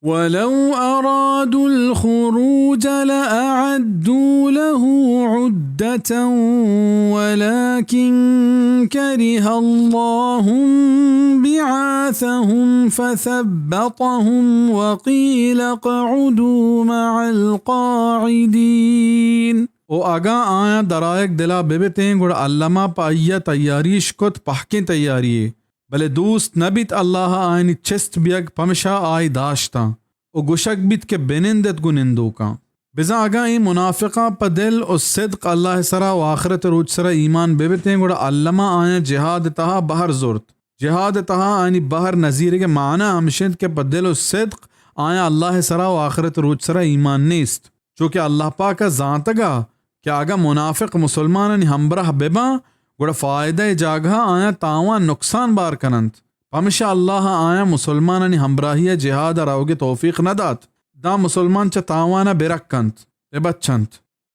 ولو أرادوا الخروج لأعدوا له عدة ولكن كره الله انبعاثهم فثبطهم وقيل اقعدوا مع القاعدين۔ و اگاں آیاں درآیگ دلا ببتیں، گڑا الما پہ آئیا تیاریش کت، پہکیں تیاریے۔ بلے دوست نہ بیت اللہ ء آیانی چست بیگ، پمشا آئی داشتاں و گوشگ بیت کہ بنندت گوں نندوکاں۔ بزاں اگاں اے منافقاں پہ دل و صدق اللہ ء سرا و آخرت ء روچ سرا ایمان ببتیں، گڑا الما آیاں جہاد ء تہا بہر زرت۔ جہاد ء تہا آیانی بہر نزیرگ ء معنی ہمش انت کہ پہ دل و صدق آیاں اللہ ء سرا و آخرت ء روچ سرا ایمان نیست۔ چو کہ اللہ پاک ء زانتگ ء کہ اگاں منافق مسلمانانی ہمبراہ بہ باں، گڑا فائدہ ء جاگہ ء آیاں تاوان نقصان بار کن انت۔ پمشا اللہ ء آیاں مسلمانانی ہمبراہی ء جہاد ء روگ ء توفیق نہ دات، داں مسلمان چہ تاوان ء بہ رک انت، بہ بچ انت۔